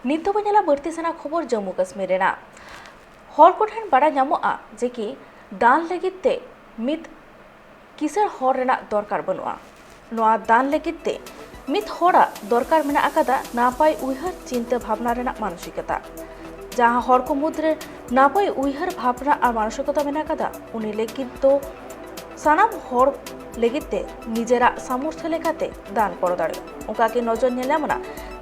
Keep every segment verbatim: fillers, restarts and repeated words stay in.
ᱱᱤᱛ ᱫᱚᱵᱚ ᱧᱮᱞᱟ ᱵᱟᱹᱲᱛᱤ ᱥᱮᱱᱟᱜ ᱠᱷᱚᱵᱚᱨ ᱡᱚᱢᱢᱩ ᱠᱟᱥᱢᱤᱨ ᱨᱮᱱᱟᱜ᱾ ᱦᱚᱲ ᱠᱚᱴᱷᱮᱱ ᱵᱟᱲᱟᱭ ᱧᱟᱢᱚᱜᱼᱟ ᱡᱮ ᱠᱤ ᱫᱟᱱ ᱞᱟᱹᱜᱤᱫ ᱛᱮ ᱢᱤᱫ ᱠᱤᱥᱟᱹᱬ ᱦᱚᱲ ᱨᱮᱱᱟᱜ ᱫᱚᱨᱠᱟᱨ ᱵᱟᱹᱱᱩᱜᱼᱟ᱾ ᱱᱚᱣᱟ ᱫᱟᱱ ᱞᱟᱹᱜᱤᱫ ᱛᱮ ᱢᱤᱫ ᱦᱚᱲᱟᱜ ᱫᱚᱨᱠᱟᱨ ᱢᱮᱱᱟᱜ ᱟᱠᱟᱫᱟ ᱱᱟᱯᱟᱭ ᱩᱭᱦᱟᱹᱨ ᱪᱤᱱᱛᱟᱹ ᱵᱷᱟᱵᱽᱱᱟ ᱨᱮᱱᱟᱜ ᱢᱟᱱᱚᱥᱤᱠᱚᱛᱟ᱾ ᱡᱟᱦᱟᱸ ᱦᱚᱲ ᱠᱚ ᱢᱩᱫᱽᱨᱮ ᱱᱟᱯᱟᱭ ᱩᱭᱦᱟᱹᱨ ᱵᱷᱟᱵᱽᱱᱟ ᱟᱨ ᱢᱟᱱᱚᱥᱤᱠᱚᱛᱟ ᱢᱮᱱᱟᱜ ᱟᱠᱟᱫᱟ, ᱩᱱᱤ ᱞᱟᱹᱜᱤᱫ ᱫᱚ ᱥᱟᱱᱟᱢ ᱦᱚᱲ ᱞᱟᱹᱜᱤᱫ ᱛᱮ ᱱᱤᱡᱮᱨᱟᱜ ᱥᱟᱢᱚᱨᱛᱷᱚ ᱞᱮᱠᱟᱛᱮ ᱫᱟᱱ ᱜᱚᱲᱚ ᱫᱟᱲᱮᱭᱟᱜᱼᱟ᱾ ᱚᱱᱠᱟ ᱜᱮ ᱱᱚᱡᱚᱨ ᱧᱮᱞ ᱧᱟᱢ ᱮᱱᱟ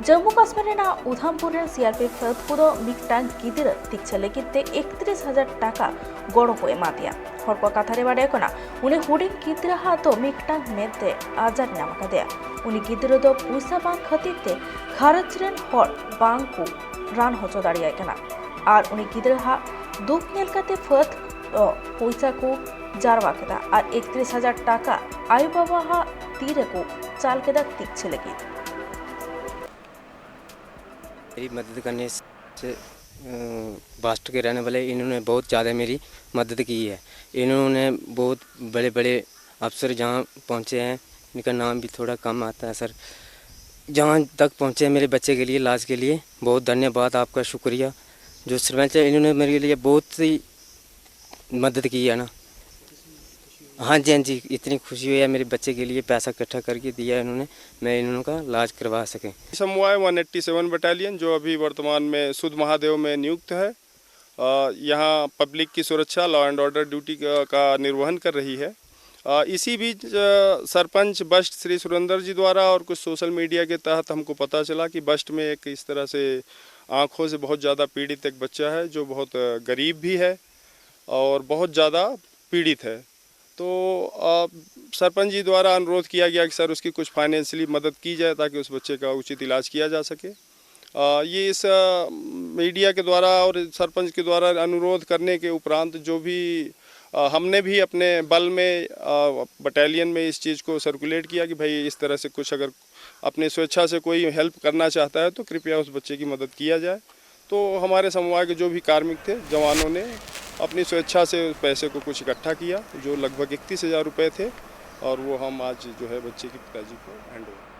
ᱡᱚᱢᱢᱩ ᱠᱟᱥᱢᱤᱨ ᱨᱮᱱᱟᱜ ᱩᱫᱷᱟᱢᱯᱩᱨ ᱨᱮᱱ ᱥᱤ ᱟᱨ ᱯᱤ ᱮᱯᱷ ᱯᱷᱟᱹᱫ ᱠᱚᱫᱚ ᱢᱤᱫᱴᱟᱝ ᱜᱤᱫᱽᱨᱟᱹ ᱛᱤᱠᱪᱷᱟᱹ ᱞᱟᱹᱜᱤᱫ ᱛᱮ ᱮᱠᱛᱨᱤᱥ ᱦᱟᱡᱟᱨ ᱴᱟᱠᱟ ᱜᱚᱲᱚ ᱠᱚ ᱮᱢᱟ ᱫᱮᱭᱟ᱾ ᱦᱚᱲ ᱠᱚ ᱠᱟᱛᱷᱟ ᱨᱮ ᱵᱟᱰᱟᱭ ᱠᱟᱱᱟ, ᱩᱱᱤ ᱦᱩᱰᱤᱧ ᱜᱤᱫᱽᱨᱟᱹ ᱦᱟᱜ ᱫᱚ ᱢᱤᱫᱴᱟᱝ ᱢᱮᱫ ᱨᱮ ᱟᱡᱟᱨ ᱧᱟᱢ ᱟᱠᱟᱫᱮᱭᱟ᱾ ᱩᱱᱤ ᱜᱤᱫᱽᱨᱟᱹ ᱫᱚ ᱯᱩᱭᱥᱟ ᱵᱟᱝ ᱠᱷᱟᱹᱛᱤᱨ ᱛᱮ ᱜᱷᱟᱨᱚᱸᱡᱽ ᱨᱮᱱ ᱦᱚᱲ ᱵᱟᱝ ᱠᱚ ᱨᱟᱱ ᱦᱚᱪᱚ ᱫᱟᱲᱮᱭᱟᱭ ᱠᱟᱱᱟ᱾ ᱟᱨ ᱩᱱᱤ ᱜᱤᱫᱽᱨᱟᱹ ᱦᱟᱜ ᱫᱩᱠ ᱧᱮᱞ ᱠᱟᱛᱮ ᱯᱷᱟᱹᱫ ᱫᱚ ᱯᱚᱭᱥᱟ ᱠᱚ ᱡᱟᱨᱣᱟ ᱠᱮᱫᱟ ᱟᱨ ᱮᱠᱛᱨᱤᱥ ᱦᱟᱡᱟᱨ ᱴᱟᱠᱟ ᱟᱭᱳ ᱵᱟᱵᱟ ᱦᱟᱜ ᱛᱤ ᱨᱮᱠᱚ ᱪᱟᱞ ᱠᱮᱫᱟ ᱛᱤᱠᱪᱷᱟᱹ ᱞᱟᱹᱜᱤᱫ᱾ मेरी मदद करने से, अ, बास्ट के रहने वाले, इन्होंने बहुत ज़्यादा मेरी मदद की है। इन्होंने बहुत बड़े-बड़े अफसर जहाँ पहुँचे हैं, इनका नाम भी थोड़ा कम आता है सर, जहाँ तक पहुँचे हैं मेरे बच्चे के लिए, इलाज के लिए, बहुत धन्यवाद आपका, शुक्रिया। जो सरपंच है, इन्होंने मेरे लिए बहुत सी मदद की है ना। हाँ जी, हाँ जी, इतनी खुशी हुई है, मेरे बच्चे के लिए पैसा इकट्ठा करके दिया इन्होंने, मैं इन्हों का इलाज करवा सकें। समवाय वन एट्टी सेवन बटालियन, जो अभी वर्तमान में सुध महादेव में नियुक्त है, अ, यहाँ पब्लिक की सुरक्षा, लॉ एंड ऑर्डर ड्यूटी का, का निर्वहन कर रही है। अ, इसी बीच, अ, सरपंच बस्ट श्री सुरेंद्र जी द्वारा और कुछ सोशल मीडिया के तहत हमको पता चला कि बस्ट में एक इस तरह से आँखों से बहुत ज़्यादा पीड़ित एक बच्चा है, जो बहुत, अ, गरीब भी है और बहुत ज़्यादा पीड़ित है। तो, अ, सरपंच जी द्वारा अनुरोध किया गया कि सर, उसकी कुछ फाइनेंशियली मदद की जाए, ताकि उस बच्चे का उचित इलाज किया जा सके। अ, ये इस, अ, मीडिया के द्वारा और सरपंच के द्वारा अनुरोध करने के उपरांत, जो भी, अ, हमने भी अपने बल में, अ, बटालियन में इस चीज़ को सर्कुलेट किया कि भाई, इस तरह से कुछ अगर अपनी स्वेच्छा से कोई हेल्प करना चाहता है, तो कृपया उस बच्चे की मदद किया जाए। तो हमारे समवाय के जो भी कार्मिक थे, जवानों ने अपनी स्वेच्छा से पैसे को कुछ इकट्ठा किया, जो लगभग इकतीस हज़ार रुपये थे, और वो हम आज जो है बच्चे के पिताजी को हैंड ओवर